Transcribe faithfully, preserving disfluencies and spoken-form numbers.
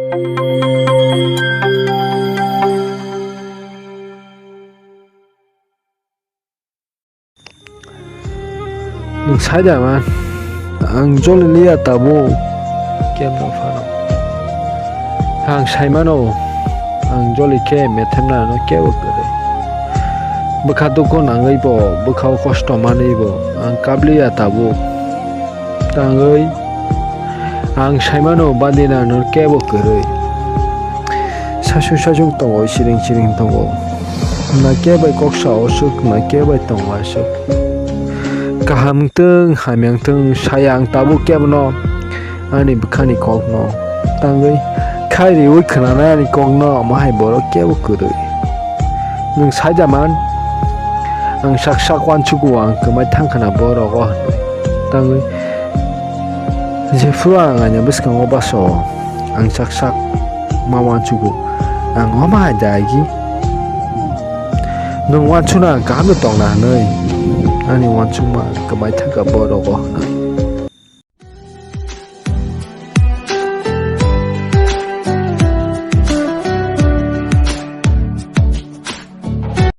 Nwng sai da man, ang joli liya tabuk kebo no phano. Ang sai mano, ang joli khe methemna no kebo kwrwi. Bwkha dukhu nangwi bo, bwkha o kosto manwi bo, ang kap liya tabuk. Tangwi ang sai mano, badina no kebo kwrwi. Sasuk sasuk tongo, siring siring tongo. Na khe bai kok sa o swk, na khe bai tongo aswk. Kaham wng thung, hamya wng thung, saya ang tabuk kebo no ani bwkhani kok no. Tangwi khai riwi khwnanai ani kok no, omo hai borok kebo kwrwi. Nwng sai da man, ang sak sak uansugo, ang kwmai thang khna borok o hwnwi. Tangwi jephuru ang ani bwskango baso, ang sak sak ma uansugo, ang omo hai da agi. Nwng uansukna ang kaham no tongna hwnwi, ani uansukma kwmai thangkha borok o hwnwi.